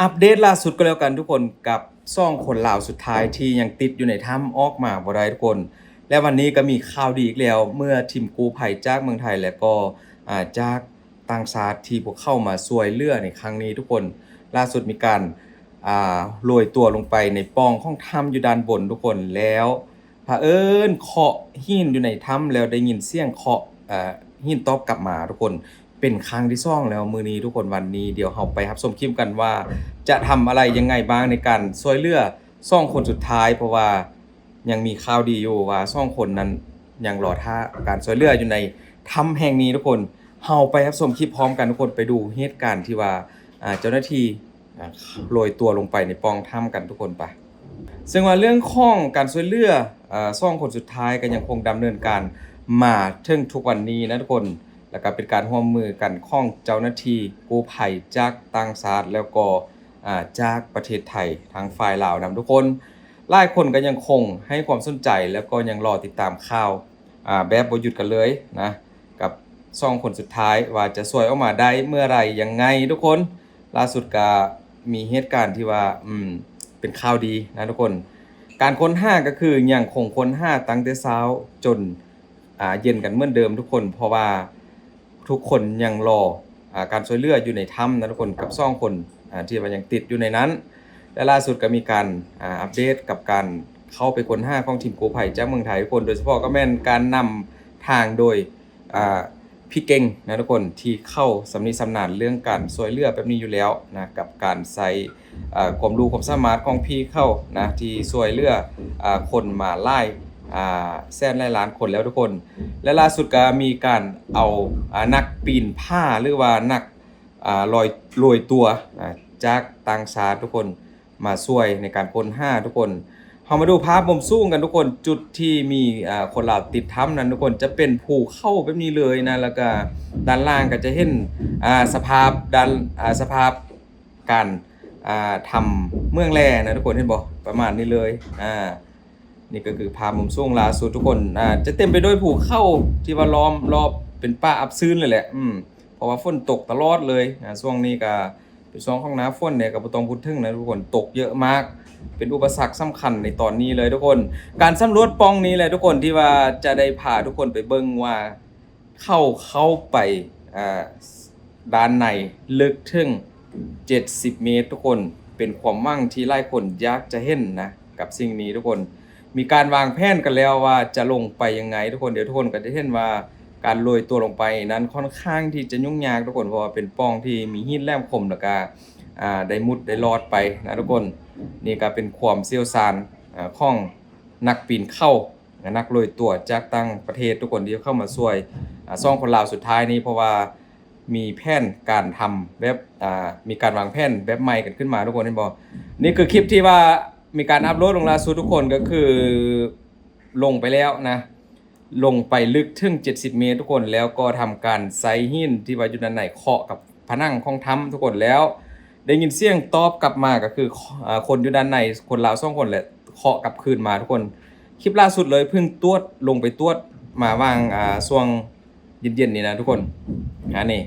ອັບເດດລ່າສຸດກໍແລ້ວກັນທຸກຄົນ ກັບສອງຄົນລາວສຸດທ້າຍທີ່ຍັງຕິດຢູ່ໃນຖ້ຳອອກມາບໍ່ໄດ້ທຸກຄົນ. ແລະວັນນີ້ກໍມີຂ່າວດີອີກແລ້ວ ເມື່ອທີມກູ້ໄພຈາກເມືອງໄທ ແລະກໍ ອາ ຈາກຕ່າງຊາດທີ່ພວກເຂົາມາຊ່ວຍເຫຼືອໃນຄັ້ງນີ້ທຸກຄົນ ລ່າສຸດມີການ ອາ ໂລຍຕົວລົງໄປໃນປ່ອງຂອງຖ້ຳຢູ່ດ້ານບົນທຸກຄົນ ແລ້ວ ພະເອີນເຄາະຫີນຢູ່ໃນຖ້ຳ ແລ້ວໄດ້ຍິນສຽງເຄາະ ເອີ ຫີນຕອບກັບມາທຸກຄົນ ເປັນຄັ້ງທີສອງແລ້ວມື້ນີ້ທຸກຄົນ. ວັນນີ້ດຽວເຮົາໄປຮັບຊົມຄລິບກັນວ່າ ຈະທຳອະໄລຍັງໄງບ້າງໃນການຊ່ວຍເຫຼືອສອງຄົນສຸດທ້າຍ ເພາະວ່າຍັງມີຂ່າວດີຢູ່ວ່າສອງຄົນນັ້ນຍັງລໍຖ້າການຊ່ວຍເຫຼືອຢູ່ໃນຖ້ຳແຫ່ງນີ້ທຸກຄົນ. ເຮົາໄປຮັບຊົມຄລິບພ້ອມກັນທຸກຄົນ ໄປດູເຫດການທີ່ວ່າ ອາ ເຈົ້າໜ້າທີ່ ອາ ໂລຍຕົວລົງໄປໃນປ່ອງຖ້ຳກັນທຸກຄົນປະ. ເຊິ່ງວ່າເລື່ອງຂອງການຊ່ວຍເຫຼືອ ອາ ສອງຄົນສຸດທ້າຍກໍຍັງຄົງດຳເນີນການມາເຖິງທຸກວັນນີ້ນະທຸກຄົນ ແລ້ວກໍເປັນການຮ່ວມມືກັນຂອງເຈົ້າໜ້າທີ່ກູ້ໄພຈາກຕ່າງຊາດ ແລ້ວກໍ ອາ ຈາກປະເທດໄທ ທາງຝ່າຍລາວນຳທຸກຄົນ. ຫຼາຍຄົນກໍຍັງຄົງໃຫ້ຄວາມສົນໃຈ ແລ້ວກໍຍັງລໍຕິດຕາມຂ່າວ ອາ ແບບບໍ່ຢຸດກັນເລີຍນະ ກັບສອງຄົນສຸດທ້າຍວ່າຈະຊ່ວຍອອກມາໄດ້ເມື່ອໃດຍັງໄງທຸກຄົນ. ລ່າສຸດກະມີເຫດການທີ່ວ່າ ອືມ ເປັນຂ່າວດີນະທຸກຄົນ. ການຄົ້ນຫາກໍຄືຍັງຄົງຄົ້ນຫາຕັ້ງແຕ່ເຊົ້າຈົນ ອາ ເຢັນກັນເໝືອນເດີມທຸກຄົນ ເພາະວ່າທຸກຄົນຍັງລໍ ອາ ການຊ່ວຍເຫຼືອຢູ່ໃນຖ້ຳນະທຸກຄົນ ກັບສອງຄົນ ອາ ທີ່ວ່າຍັງຕິດຢູ່ໃນນັ້ນ. ແລະລ່າສຸດກໍມີການ ອາ ອັບເດດກັບການເຂົ້າໄປຄົ້ນຫາຂອງທີມກູ້ໄພຈາກເມືອງໄທທຸກຄົນ ໂດຍສະເພາະກໍແມ່ນການນຳທາງໂດຍ ອາ ພີ່ເກັ່ງນະທຸກຄົນ ທີ່ເຂົາຊຳນິຊຳນານເລື່ອງການຊ່ວຍເຫຼືອແບບນີ້ຢູ່ແລ້ວນະ ກັບການໃຊ້ ອາ ຄວາມຮູ້ຄວາມສາມາດຂອງພີ່ເຂົານະ ທີ່ຊ່ວຍເຫຼືອ ອາ ຄົນມາຫຼາຍ ອາ ແສນຫຼາຍລ້ານຄົນແລ້ວທຸກຄົນ. ແລະລ່າສຸດກໍມີການເອົາ ອາ ນັກປີນຜາ ຫຼືວ່ານັກ ອາ ລອຍ ໂລຍຕົວ ອາ ຈາກຕ່າງຊາດທຸກຄົນ ມາຊ່ວຍໃນການຄົ້ນຫາທຸກຄົນ. ເຮົາມາດູພາບມຸມສູງກັນທຸກຄົນ ຈຸດທີ່ມີ ອາ ຄົນລາວຕິດຖ້ຳນັ້ນທຸກຄົນ ຈະເປັນພູເຂົາແບບນີ້ເລີຍນະ ແລ້ວກະດ້ານລ່າງກໍຈະເຫັນ ອາ ສະພາບດ້ານ ອາ ສະພາບການ ອາ ທຳເໝືອງແລ່ນະທຸກຄົນ ເຫັນບໍ່? ປະມານນີ້ເລີຍ. ອາ ນີ້ກໍຄືພາບມຸມສູງລ່າສຸດທຸກຄົນ ອາ ຈະເຕັມໄປດ້ວຍພູເຂົາທີ່ວ່າລ້ອມລອບເປັນປ່າອັບຊື້ນເລີຍແຫຼະ ອືມ ເພາະວ່າຝົນຕົກຕະຫຼອດເລີຍນະ ຊ່ວງນີ້ກໍ ເປັນຊ່ວງຂອງໜ້າຝົນແດ່ກໍບໍ່ຕ້ອງພູດເຖິງນະທຸກຄົນ ຕົກເຍອະມາກ ເປັນອຸປະສັກສຳຄັນໃນຕອນນີ້ເລີຍທຸກຄົນ. ການສຳຫຼວດປ່ອງນີ້ແຫຼະທຸກຄົນ ທີ່ວ່າຈະໄດ້ພາທຸກຄົນໄປເບິ່ງວ່າເຂົາເຂົ້າໄປ ເອີ ດ້ານໃນເລິກເຖິງເຈັດສິບເມດທຸກຄົນ ເປັນຄວາມຫວັງທີ່ຫຼາຍຄົນຢາກຈະເຫັນນະ ກັບສິ່ງນີ້ທຸກຄົນ. ມີການວາງແຜນກັນແລ້ວວ່າຈະລົງໄປຍັງໄງທຸກຄົນ. ດຽວທຸກຄົນກໍຈະເຫັນວ່າການໂລຍຕົວລົງໄປນັ້ນຂ້ອນຂ້າງທີ່ຈະຫຍຸ້ງຍາກທຸກຄົນ ເພາະວ່າເປັນປ່ອງທີ່ມີຫີນແຫຼມຄົມ ແລ້ວກະ ອາ ໄດ້ມຸດໄດ້ລອດໄປນະທຸກຄົນ. ນີ້ກໍເປັນຄວາມຊ່ຽວຊານ ອາ ຂອງນັກປີນເຂົາ ນັກໂລຍຕົວຈາກຕ່າງປະເທດທຸກຄົນ ທີ່ເຂົ້າມາຊ່ວຍ ອາ ສອງຄົນລາວສຸດທ້າຍນີ້ ເພາະວ່າ ມີແຜນການທຳແບບ ອາ ມີການວາງແຜນແບບໃໝ່ກັນຂຶ້ນມາທຸກຄົນ ເຫັນບໍ່? ນີ້ຄືຄລິບທີ່ວ່າມີການອັບໂຫຼດລົງລ່າສຸດທຸກຄົນ ກໍຄືລົງໄປແລ້ວນະ ລົງໄປເລິກເຖິງເຈັດສິບເມດທຸກຄົນ ແລ້ວກໍທຳການໃຊ້ຫີນທີ່ວ່າຢູ່ດ້ານໃນເຄາະກັບຜະໜັງຂອງຖ້ຳທຸກຄົນ ແລ້ວໄດ້ຍິນສຽງຕອບກັບມາ ກໍຄື ອາ ຄົນຢູ່ດ້ານໃນ ຄົນລາວສອງຄົນ ແລະ ເຄາະກັບຄືນມາທຸກຄົນ. ຄລິບລ່າສຸດເລີຍ ເພິ່ງຕວດ ລົງໄປຕວດມາຫວ່າງ ອາ ຊ່ວງ ເຢັນໆນີ້ນະທຸກຄົນ. ອັນນີ້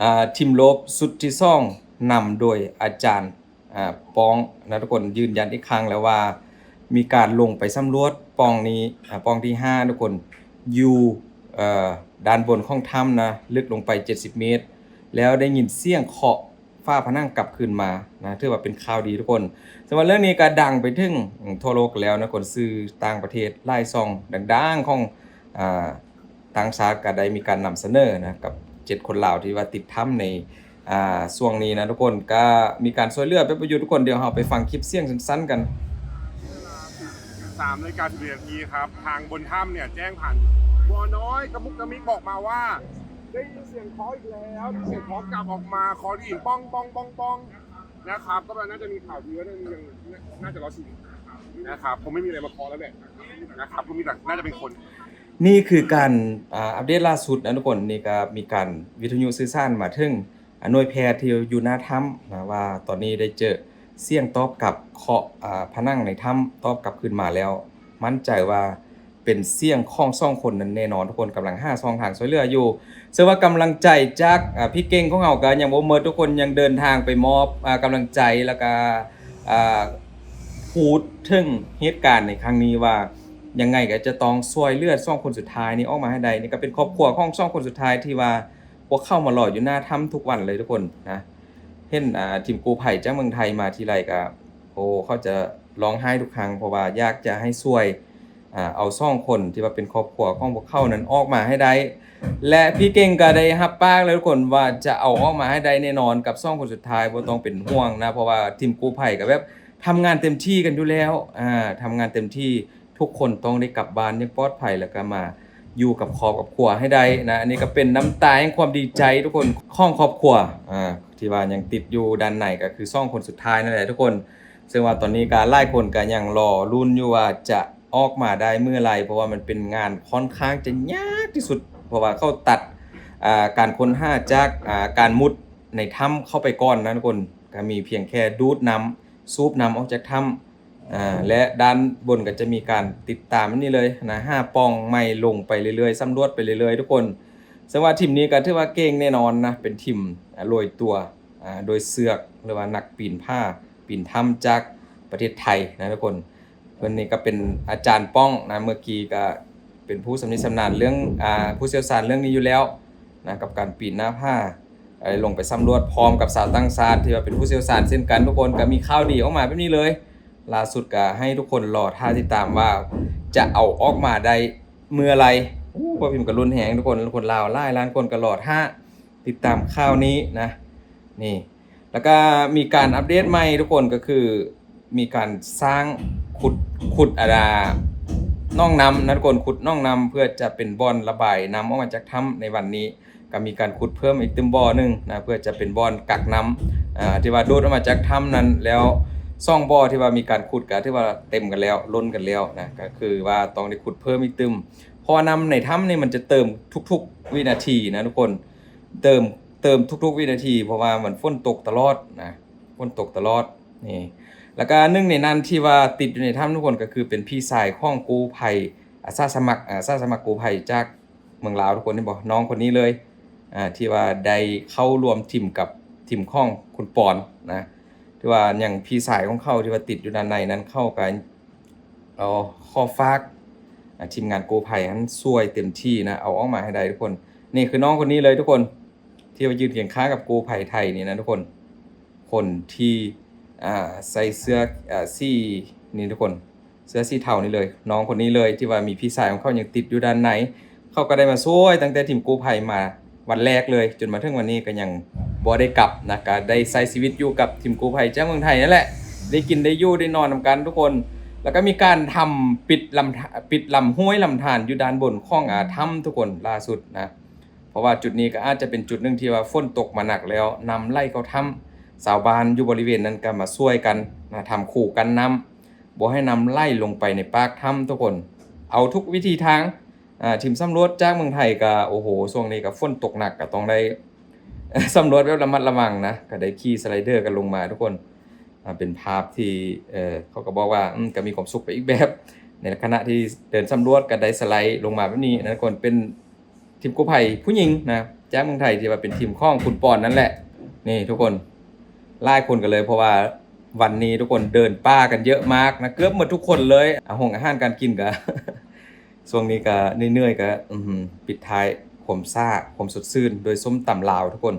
ອາ ທີມໂລບຊຸດທີສອງ ນຳໂດຍອາຈານ ອາ ປອງນະທຸກຄົນ ຢືນຢັນອີກຄັ້ງແລ້ວວ່າ ມີການລົງໄປສຳຫຼວດປ່ອງນີ້ ອາ ປ່ອງທີຫ້າທຸກຄົນ ຢູ່ ເອີ ດ້ານບົນຂອງຖ້ຳນະ ເລິກລົງໄປເຈັດສິບເມດ ແລ້ວໄດ້ຍິນສຽງເຄາະ ຝາຜະໜັງກັບຄືນມານະ ຖືວ່າເປັນຂ່າວດີທຸກຄົນ. ສຳລັບເລື່ອງນີ້ກໍດັງໄປເຖິງ ອືມ ທົ່ວໂລກແລ້ວນະ ຄົນສື່ຕ່າງປະເທດຫຼາຍຊ່ອງດັງໆຂອງ ອາ ຕ່າງຊາດກໍໄດ້ມີການນຳສະເໜີນະ ກັບເຈັດຄົນລາວທີ່ວ່າຕິດຖ້ຳໃນ ອາ ຊ່ວງນີ້ນະທຸກຄົນ. ກໍມີການຊ່ວຍເຫຼືອແບບປະຍຸດທຸກຄົນ. ດຽວເຮົາໄປຟັງຄລິບສຽງສັ້ນໆກັນ. สามนาฬิกาสิบเอ็ดนาทีครับ ทางบนถ้ำเนี่ยแจ้งผ่านวอน้อยกระมุกกระมิกบอกมาว่า ได้ยินเสียงเคาะอีกแล้ว มีเสียงเคาะกลับออกมา เคาะได้ยินป้อง ป้อง ป้อง ป้อง นะครับ ก็น่าจะมีข่าวดี ก็น่าจะมี น่าจะรอดชีวิตนะครับ คงไม่มีอะไรมาเคาะแล้วแหละนะครับ ก็มีแต่ น่าจะเป็นคน ນີ້ຄືການ ອາ ອັບເດດລ່າສຸດນະທຸກຄົນ. ນີ້ກໍມີການວິທະຍຸສື່ສານມາເຖິງ ອາ ໜ່ວຍແພດທີ່ຢູ່ໜ້າຖ້ຳນະ ວ່າຕອນນີ້ໄດ້ເຈີສຽງຕອບກັບເຄາະ ອາ ຜະໜັງໃນຖ້ຳຕອບກັບຄືນມາແລ້ວ ໝັ້ນໃຈວ່າ ເປັນສຽງຂອງສອງຄົນນັ້ນແນ່ນອນ ທຸກຄົນກຳລັງຫາຊ່ອງທາງຊ່ວຍເຫຼືອຢູ່. ເຊື່ອວ່າກຳລັງໃຈຈາກ ອາ ພີ່ເກັ່ງຂອງເຮົາກໍຍັງບໍ່ໝົດ ທຸກຄົນຍັງເດີນທາງໄປມອບ ອາ ກຳລັງໃຈ ແລ້ວກໍ ອາ ພູດເຖິງເຫດການໃນຄັ້ງນີ້ວ່າ ຍັງໄງກໍຈະຕ້ອງຊ່ວຍເຫຼືອສອງຄົນສຸດທ້າຍນີ້ອອກມາໃຫ້ໄດ້. ນີ້ກໍເປັນຄອບຄົວຂອງສອງຄົນສຸດທ້າຍທີ່ວ່າພວກເຂົາມາລໍຢູ່ໜ້າຖ້ຳທຸກວັນເລີຍ ທຸກຄົນນະ. ເຫັນ ອາ ທີມກູ້ໄພຈາກເມືອງໄທມາທີໄລກໍ ໂອ້ ເຂົາຈະຮ້ອງໄຫ້ທຸກຄັ້ງ ເພາະວ່າຢາກຈະໃຫ້ຊ່ວຍ ອາ ເອົາສອງຄົນທີ່ວ່າເປັນຄອບຄົວຂອງພວກເຂົານັ້ນອອກມາໃຫ້ໄດ້ ແລະ ພີ່ເກັ່ງກໍໄດ້ຮັບປາກແລ້ວ ທຸກຄົນ ວ່າຈະເອົາອອກມາໃຫ້ໄດ້ແນ່ນອນກັບສອງຄົນສຸດທ້າຍ ບໍ່ຕ້ອງເປັນຫ່ວງນະ ເພາະວ່າທີມກູ້ໄພກໍແບບທຳງານເຕັມທີ່ກັນຢູ່ແລ້ວ ອາ ທຳງານເຕັມທີ່ ທຸກຄົນຕ້ອງໄດ້ກັບບ້ານຢ່າງປອດໄພ ແລ້ວກໍມາຢູ່ກັບຄອບກັບຄົວໃຫ້ໄດ້ນະ. ອັນນີ້ກໍເປັນນ້ຳຕາແຫ່ງຄວາມດີໃຈ ທຸກຄົນ ຂອງຄອບຄົວ ອາ ທີ່ວ່າຍັງຕິດຢູ່ດ້ານໃນ ກໍຄືສອງຄົນສຸດທ້າຍນັ້ນແຫຼະ ທຸກຄົນ. ເຊິ່ງວ່າຕອນນີ້ກໍຫຼາຍຄົນກໍຍັງລໍລຸ້ນຢູ່ວ່າຈະອອກມາໄດ້ເມື່ອໃດ ເພາະວ່າມັນເປັນງານຂ້ອນຂ້າງຈະຍາກທີ່ສຸດ ເພາະວ່າເຂົາຕັດ ອາ ການຄົ້ນຫາຈາກ ອາ ການມຸດໃນຖ້ຳເຂົ້າໄປກ່ອນນະ ທຸກຄົນ. ກໍມີພຽງແຄ່ດູດນ້ຳ ສູບນ້ຳອອກຈາກຖ້ຳ ອາ ແລະ ດ້ານບົນກໍຈະມີການຕິດຕາມແບບນີ້ເລີຍນະ ຫາປ່ອງໃໝ່ລົງໄປເລື້ອຍໆ ສຳຫຼວດໄປເລື້ອຍໆ ທຸກຄົນ. ເຊິ່ງວ່າທີມນີ້ກໍຖືວ່າເກັ່ງແນ່ນອນນະ ເປັນທີມ ອາ ໂລຍຕົວ ອາ ໂດຍເຊືອກ ຫຼືວ່ານັກປີນຜາ ປີນຖ້ຳຈາກປະເທດໄທນະ ທຸກຄົນ. ເພິ່ນນີ້ກໍເປັນອາຈານປ້ອງນະ ເມື່ອກີ້ກໍເປັນຜູ້ຊຳນິຊຳນານເລື່ອງ ອາ ຜູ້ຊ່ຽວຊານເລື່ອງນີ້ຢູ່ແລ້ວນະ ກັບການປີນໜ້າຜາ ໄດ້ລົງໄປສຳຫຼວດພ້ອມກັບຊາວຕ່າງຊາດທີ່ວ່າເປັນຜູ້ຊ່ຽວຊານເຊັ່ນກັນ ທຸກຄົນ. ກໍມີຂ່າວດີອອກມາແບບນີ້ເລີຍ ລ່າສຸດກໍໃຫ້ທຸກຄົນລໍຖ້າຕິດຕາມວ່າຈະເອົາອອກມາໄດ້ເມື່ອໃດ. ໂອ້ ບ່າວພິມກໍລຸ້ນແຮງ ທຸກຄົນ ຄົນລາວຫຼາຍລ້ານຄົນກໍລໍຖ້າຕິດຕາມຂ່າວນີ້ນະ ນີ້. ແລ້ວກໍມີການອັບເດດໃໝ່ ທຸກຄົນ ກໍຄືມີການສ້າງ ຂຸດ ຂຸດ ອາ ໜອງນ້ຳນະ ທຸກຄົນ ຂຸດໜອງນ້ຳເພື່ອຈະເປັນບ່ອນລະບາຍນ້ຳອອກມາຈາກຖ້ຳໃນວັນນີ້. ກໍມີການຂຸດເພີ່ມອີກຕື່ມບໍ່ໜຶ່ງນະ ເພື່ອຈະເປັນບ່ອນກັກນ້ຳ ອາ ທີ່ວ່າດູດອອກມາຈາກຖ້ຳນັ້ນ ແລ້ວສອງບໍ່ທີ່ວ່າມີການຂຸດກໍຖືວ່າເຕັມກັນແລ້ວ ລົ້ນກັນແລ້ວນະ ກໍຄືວ່າຕ້ອງໄດ້ຂຸດເພີ່ມອີກຕື່ມ ເພາະວ່ານ້ຳໃນຖ້ຳນີ້ມັນຈະເຕີມທຸກໆວິນາທີນະ ທຸກຄົນ ເຕີມ ເຕີມທຸກໆວິນາທີ ເພາະວ່າມັນຝົນຕົກຕະຫຼອດນະ ຝົນຕົກຕະຫຼອດນີ້. ແລ້ວກໍໜຶ່ງໃນນັ້ນທີ່ວ່າຕິດຢູ່ໃນຖ້ຳ ທຸກຄົນ ກໍຄືເປັນພີ່ຊາຍຂອງກູ້ໄພ ອາສາສະໝັກ ອາສາສະໝັກກູ້ໄພຈາກ ເມືອງລາວ ທຸກຄົນ ເຫັນບໍ່ ນ້ອງຄົນນີ້ເລີຍ ອາ ທີ່ວ່າໄດ້ເຂົ້າຮ່ວມທີມກັບທີມຂອງຄຸນປອນນະ ຖືວ່າຍັງພີ່ຊາຍຂອງເຂົາທີ່ວ່າຕິດຢູ່ດ້ານໃນນັ້ນ ເຂົາກໍ ເອົາ ຂໍຝາກ ອາ ທີມງານກູ້ໄພຫັ້ນຊ່ວຍເຕັມທີ່ນະ ເອົາອອກມາໃຫ້ໄດ້ ທຸກຄົນ. ນີ້ຄືນ້ອງຄົນນີ້ເລີຍ ທຸກຄົນ ທີ່ວ່າຢືນຄຽງຂ້າງກັບກູ້ໄພໄທນີ້ນະ ທຸກຄົນ. ຄົນທີ່ ອາ ໃສ່ເສື້ອ ອາ ສີນີ້ ທຸກຄົນ ເສື້ອສີເທົານີ້ເລີຍ ນ້ອງຄົນນີ້ເລີຍ ທີ່ວ່າມີພີ່ຊາຍຂອງເຂົາຍັງຕິດຢູ່ດ້ານໃນ. ເຂົາກໍໄດ້ມາຊ່ວຍຕັ້ງແຕ່ທີມກູ້ໄພມາວັນແລກເລີຍ ຈົນມາເຖິງວັນນີ້ກໍຍັງບໍ່ໄດ້ກັບນະ ກໍໄດ້ໃຊ້ຊີວິດຢູ່ກັບທີມກູ້ໄພຈາກເມືອງໄທນັ້ນແຫຼະ ໄດ້ກິນໄດ້ຢູ່ໄດ້ນອນນຳກັນ ທຸກຄົນ. ແລ້ວກໍມີການທຳປິດລຳ ປິດລຳຫ້ວຍລຳທານຢູ່ດ້ານບົນຂອງ ອາ ຖ້ຳ ທຸກຄົນ ລ່າສຸດນະ. ເພາະວ່າຈຸດນີ້ກໍອາດຈະເປັນຈຸດໜຶ່ງທີ່ວ່າຝົນຕົກມາໜັກແລ້ວ ນ້ຳໄຫຼເຂົ້າຖ້ຳ ຊາວບ້ານຢູ່ບໍລິເວນນັ້ນກໍມາຊ່ວຍກັນນະ ທຳຄູກັນນ້ຳ ບໍ່ໃຫ້ນ້ຳໄຫຼລົງໄປໃນປາກຖ້ຳ ທຸກຄົນ. ເອົາທຸກວິທີທາງ ອາ ທີມສຳຫຼວດຈາກເມືອງໄທກໍ ໂອ້ໂຫ ຊ່ວງນີ້ກໍຝົນຕົກໜັກ ກໍຕ້ອງໄດ້ ສຳຫຼວດແບບລະມັດລະວັງນະ ກໍໄດ້ຂີ່ສະໄລເດີກັນລົງມາ ທຸກຄົນ. ອາ ເປັນພາບທີ່ ເອີ ເຂົາກໍບອກວ່າ ອືມ ກໍມີຄວາມສຸກໄປອີກແບບ ໃນຂະນະທີ່ເດີນສຳຫຼວດກໍໄດ້ສະໄລລົງມາແບບນີ້ນະ ທຸກຄົນ. ເປັນ ທີມກູ້ໄພຜູ້ຍິງນະ ຈາກເມືອງໄທ ທີ່ວ່າເປັນທີມຂອງຄຸນປອນນັ້ນແຫຼະ. ນີ້ ທຸກຄົນ ຫຼາຍຄົນກັນເລີຍ ເພາະວ່າວັນນີ້ ທຸກຄົນ ເດີນປ່າກັນເຍອະມາກນະ ເກືອບໝົດທຸກຄົນເລີຍ. ອາ ໂຮງອາຫານການກິນກໍ ຊ່ວງນີ້ກໍເມື່ອຍໆ ກໍ ອືມ ປິດທ້າຍຄວາມຊ້າ ຄວາມສົດຊື່ນດ້ວຍສົ້ມຕຳລາວ ທຸກຄົນ.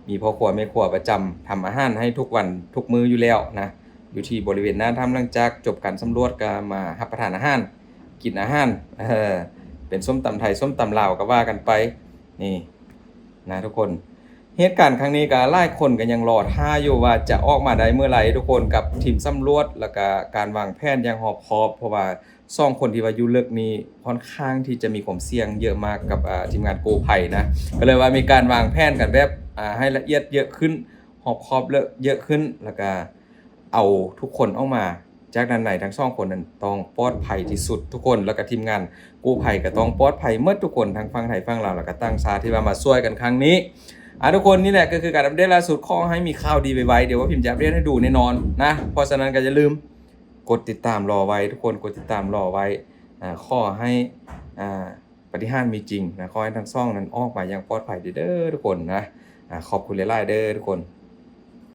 ມີພໍ່ຄົວແມ່ຄົວປະຈຳທຳອາຫານໃຫ້ທຸກວັນທຸກມື້ຢູ່ແລ້ວນະ ຢູ່ທີ່ບໍລິເວນໜ້າຖ້ຳ. ຫຼັງຈາກຈົບການສຳຫຼວດກໍມາຮັບປະທານອາຫານ ກິນອາຫານ ເອີ ເປັນສົ້ມຕຳໄທ ສົ້ມຕຳລາວກໍວ່າກັນໄປ ນີ້ນະ ທຸກຄົນ. ເຫດການຄັ້ງນີ້ກໍຫຼາຍຄົນກໍຍັງລໍຖ້າຢູ່ວ່າຈະອອກມາໄດ້ເມື່ອໃດ ທຸກຄົນ ກັບທີມສຳຫຼວດ ແລ້ວກໍການວາງແຜນຢ່າງຮອບຄອບ ເພາະວ່າ ສອງຄົນທີ່ວ່າຢູ່ເລິກນີ້ ຂ້ອນຂ້າງທີ່ຈະມີຄວາມສ່ຽງເຍອະມາກກັບ ອາ ທີມງານກູ້ໄພນະ ກໍເລີຍວ່າມີການວາງແຜນກັນແບບ ອາ ໃຫ້ລະອຽດເຍອະຂຶ້ນ ຮອບຄອບເຍອະຂຶ້ນ ແລ້ວກະເອົາທຸກຄົນອອກມາຈາກດ້ານໃນ ທັງສອງຄົນນັ້ນຕ້ອງປອດໄພທີ່ສຸດທຸກຄົນ ແລ້ວກະທີມງານກູ້ໄພກໍຕ້ອງປອດໄພໝົດທຸກຄົນ ທັງຝັ່ງໄທຝັ່ງລາວ ແລ້ວກະຕ່າງຊາດທີ່ວ່າມາຊ່ວຍກັນຄັ້ງນີ້. ອາ ທຸກຄົນ ນີ້ແຫຼະກໍຄືການອັບເດດລ່າສຸດ ຂໍໃຫ້ມີຂ່າວດີໄວໆ ດຽວວ່າພິມຈະອັບເດດໃຫ້ດູແນ່ນອນນະ. ເພາະສະນັ້ນກໍຢ່າລືມ ກົດຕິດຕາມລໍໄວ້ ທຸກຄົນ ກົດຕິດຕາມລໍໄວ້ ອ່າ ຂໍໃຫ້ ອ່າ ປາຕິຫານມີຈິງນະ ຂໍໃຫ້ທັງສອງນັ້ນອອກມາຢ່າງປອດໄພເດີ ເດີທຸກຄົນນະ. ອ່າ ຂອບຄຸນຫຼາຍໆເດີທຸກຄົນ.